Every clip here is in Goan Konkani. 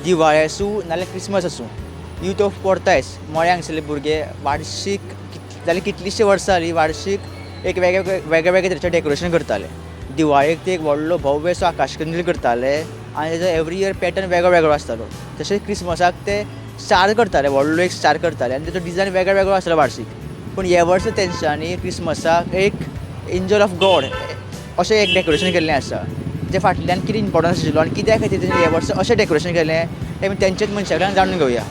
दिवाळी आसूं नाल्यार क्रिसमस आसूं, यूथ ऑफ पोर्तायस मळ्या हांगसरले भुरगे वार्षीक जाल्यार कितलींशीं वर्सां जालीं वार्षीक एक वेगळे वेगळे वेगळे तरेचें डेकोरेशन करताले. दिवाळेक ते एक व्हडलो भव्य असो आकाशकंदील करताले आनी तेजो एवरी इयर पॅटर्न वेगळो वेगळो आसतालो. तशेंच क्रिसमसाक ते स्टार करताले, व्हडलो एक स्टार करताले आनी तेजो डिजायन वेगळो वेगळो आसतालो वार्षीक. पूण हे वर्सा तेंच्यांनी क्रिसमसाक एक एंजल ऑफ गॉड अशें एक डेकोरेशन केल्लें आसा, जे फाटल्यान कितें इम्पोर्टन्स आशिल्लो आनी कित्या खातीर तेणी हे वर्सा अशें डेकोरेशन केलें तें आमी तेंच्याच मनशा कडल्यान जाणून घेवया.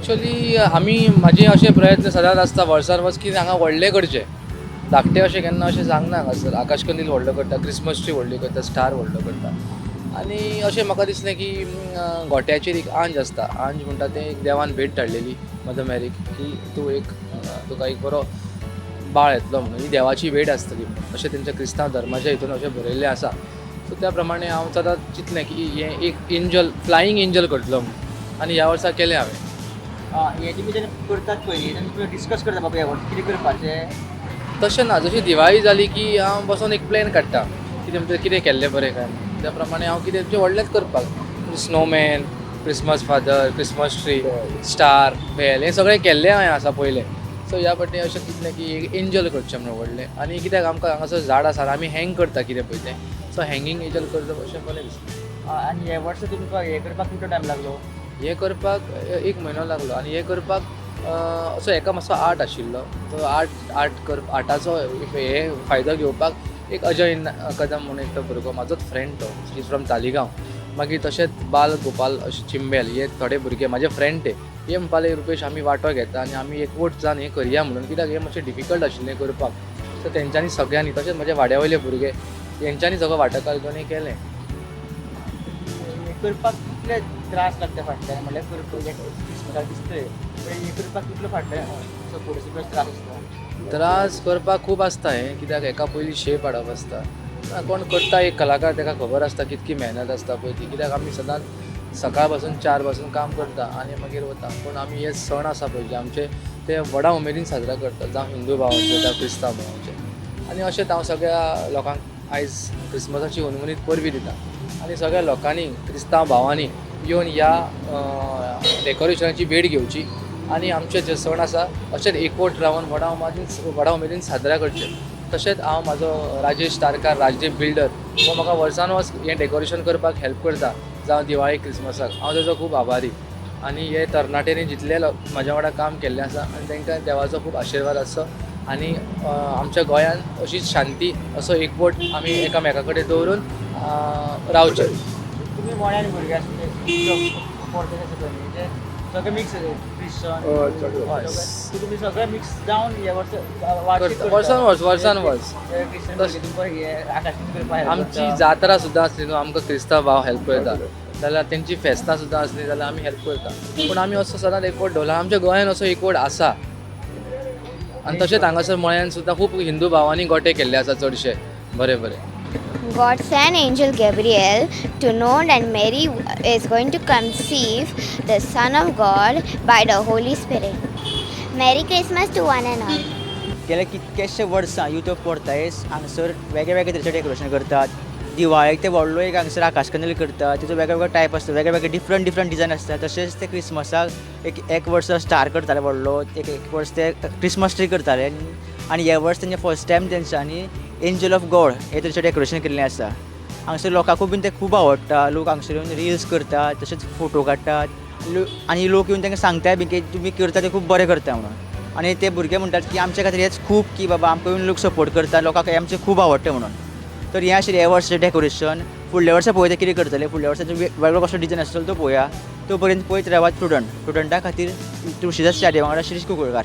एक्चुअली आमी म्हाजे अशे प्रयत्न सदांच आसता वर्सान वर्स की हांगा व्हडलें करचें, धाकटें अशें केन्ना अशें जावंक ना. हांगासर आकाशकंदील व्हडलो करता, क्रिसमस ट्री व्हडली करता, स्टार व्हडलो करता. आनी अशें म्हाका दिसलें की गोट्याचेर एक आंज आसता, आंज म्हणटा तें एक देवान भेट धाडलेली मदर मॅरीक की तूं एक तुका एक बरो बाळ येतलो म्हणून, ही देवाची भेट आसतली म्हणून, अशें तेंच्या क्रिस्तांव धर्माच्या हितून अशें बरयल्लें आसा. सो त्या प्रमाणे हांव सदांच चिंतलें की हें एक एंजल, फ्लायींग एंजल करतलो म्हणून, आनी ह्या वर्सा केलें हांवें. हें तुमी जेन्ना करतात पयलीं तेन्ना तुमी डिस्कस करता बाबा ह्या वर्सा कितें करपाचें? तशें ना, जशी दिवाळी जाली की हांव बसोन एक प्लॅन काडटा कितें म्हणजे कितें केल्लें बरें काय म्हणून. त्या प्रमाणे हांव कितें म्हणजे व्हडलेंच करपाक, snowman, Christmas father, Christmas tree, star, bell हें सगळें केल्लें हांवें आसा पयलें. सो ह्या फावटी अशें चिंतलें की एक एंजल करचें म्हणून व्हडलें. आनी कित्याक आमकां हांगासर झाड आसा, आमी हँग करता कितें पळय तें, सो हँगींग एंजल करता अशें बरें दिसता. आनी हे वर्सा तुमकां हें करपाक कितलो टायम लागलो? हें करपाक एक म्हयनो लागलो. आनी हें करपाक असो हेका मातसो आर्ट आशिल्लो, तो आर्ट आर्ट कर आर्टाचो हे फायदो घेवपाक एक अजय कदम म्हणून एकटो भुरगो, म्हाजोच फ्रेंड तो, is from Taleigao. मागीर तशेंच बाल गोपाल अशे चिंबेल हे थोडे भुरगे म्हाजे फ्रेंड, ते हे म्हणपाले रुपेश आमी वांटो घेता आनी आमी एकवट जावन हें करया म्हणून, कित्याक हें मातशें डिफिकल्ट आशिल्लें करपाक. सो तेंच्यांनी सगळ्यांनी, तशेंच म्हज्या वाड्या वयले भुरगे तेंच्यांनी सगळो वांटेकार घेवन हें केलें. हें करपाक कितले त्रास लागता फाटल्यान? म्हणल्यार क्रिसमसाक दिसतलें, पूण हें करपाक कितलो फाटल्यान सपोर्ट त्रास आसता? त्रास करपाक खूब आसता हें, कित्याक हेका पयलीं शेप हाडप आसता. कोण करता एक कलाकार तेका खबर आसता कितकी मेहनत आसता पळय ती, कित्याक आमी सदांच सकाळ पासून 4 पासून काम करता आनी मागीर वता. पूण आमी हे सण आसा पळय जे आमचे ते व्हडा उमेदीन साजरा करतात, जावं हिंदू भावांचे जावं क्रिस्तांव भावांचे. आनी अशेंच हांव सगळ्या लोकांक आयज क्रिसमसाची हुनहुनीत परबीं दिता आनी सगळ्या लोकांनी, क्रिस्तांव भावांनी येवन ह्या डेकोरेशनाची भेट घेवची आनी आमचे जे सण आसा अशेंच एकवट रावन व्हडा उमेदीन साजरा करचे. तशेंच हांव म्हाजो राजेश तारकार, राजदीप बिल्डर, हो म्हाका वर्सान वर्स हें डेकोरेशन करपाक हेल्प करता, जावं दिवाळी क्रिसमसाक, हांव तेजो खूब आभारी. आनी हे तरणाट्यांनी जितले म्हाज्या वांगडा काम केल्लें आसा आनी तांकां देवाचो खूब आशिर्वाद आसचो आनी आमच्या गोंयांत अशीच शांती, असो एकवट आमी एकामेका कडेन दवरून रावचे. तुमी मोण्यान भुरगे आसले, सगळे मिक्स क्रिश्चन, तुमी सगळे मिक्स जावन हे वर्सा वार्षीक वर्सान वर्स, वर्सान वर्स क्रिश्चन भुरगे तुमकां हे आकाशकंदील करपाक help आमची करता. जात्रा सुद्दां आसली न्हू, आमकां क्रिस्तांव भाव हेल्प करता, जाल्यार तेंची फेस्तां सुद्दां आसली जाल्यार आमी हेल्प करता. पूण आमी असो सदांच एकवट दवरला, आमच्या गोंयान असो एकवट आसा. आनी तशेंच हांगासर मळ्यान सुद्दां खूब हिंदू भावांनी गोटे केल्ले आसा चडशे बरे बरे. God sent angel Gabriel to know that Mary is going to conceive the Son of God by the Holy Spirit. Merry Christmas to one and all. गेल्या कितकेशे वर्सां यूथ ऑफ पोर्तायस हांगसर वेगळे वेगळे तरेचें डेकोरेशन करतात. दिवाळेक ते व्हडलो एक हांगसर आकाशकंदील करतात, तेजो वेगळे वेगळे टायप आसता, वेगळे वेगळे डिफरंट डिफरंट डिजायन आसता. तशेंच ते क्रिसमसाक एक एक वर्स स्टार करताले व्हडलो, एक एक वर्स ते क्रिसमस ट्री करताले आनी हे वर्स तेंचे फर्स्ट टायम तेंच्यांनी एंजल ऑफ गॉड हे तरेचें डेकोरेशन केल्लें आसा. हांगसर लोकांकूय बीन तें खूब आवडटा. लोक हांगसर येवन रिल्स करतात, तशेंच फोटो काडटात आनी लोक येवन तांकां सांगताय बी की तुमी करता तें खूब बरें करता म्हणून. आनी ते भुरगे म्हणटात की आमच्या खातीर हेंच खूब की बाबा आमकां येवन लोक सपोर्ट करता, लोकांक हें आमचें खूब आवडटा म्हणून. तर हें आशिल्लें हे वर्साचें डेकोरेशन. फुडल्या वर्सा पळोवया कितें करतले, फुडल्या वर्सा वेगळो कसलो डिजायन आसतलो तो पळोवया. तो पर्यंत पळयत रावात प्रुडंट. प्रुडंटा खातीर तुळशीदास च्यारी वांगडा शिरीष कुंकळकार.